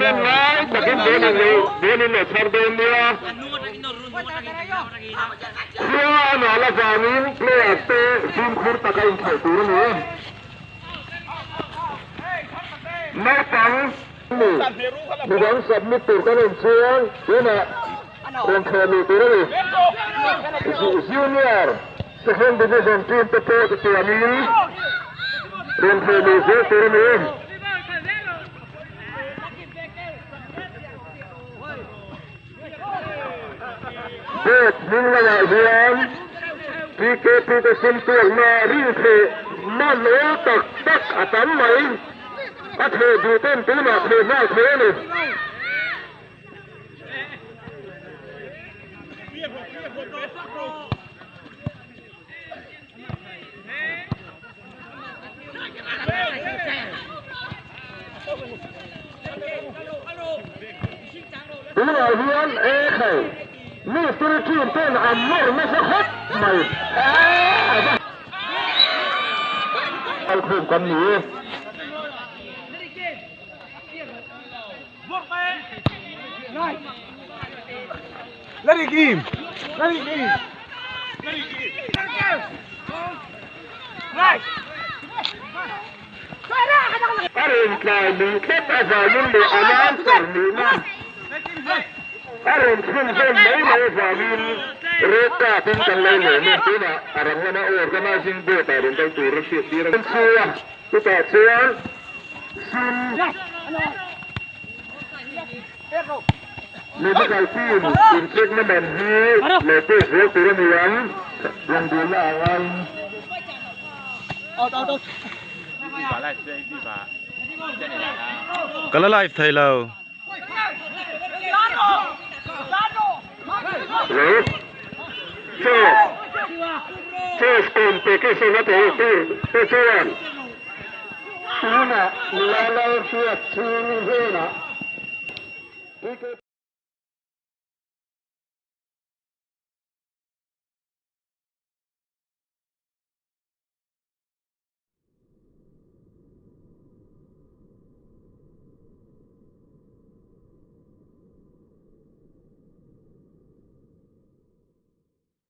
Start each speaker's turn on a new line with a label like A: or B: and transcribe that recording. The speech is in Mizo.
A: ten lai takin ball in lo ball in lo chhar dawn nia. Khua a nal avangin player te fimkhur taka inkhelh tur a ni. Naupang ni midang submit tur kan awm chuan tunah rawn thlawh luh tur a ni. Junior Second Division team te pawh chutiangin rawn thlawh luh zel tur a ni. Board hming lamah hian PKP te sum tuakna rin theh man awl tak tak a tam mai. A theh duh ten tunah theh nghal thei a ni. Tunah hian ekhai mistiri team ten an nawr nasa khawp mai. Kalkhawm kan ni e.
B: Let it game. Let it game.
A: A rawn tlai luh tlat avangin leh a answer nihna a rawn chhunzawm mai mai avangin red card in kan lo lawm e. Tunah a rang lama organizing board ah rawn kal tur a hriat tir a ni. Chutah chuan Sum Medical team inchekna man hi lo pek zel tur a ni ang, rawngbawlna a ngaiin.
C: Ka la live thei lo.
A: Lo Chaw Chess competition a tel tur te chuan tunah nula Lalhriatchhungi hnenah ticket.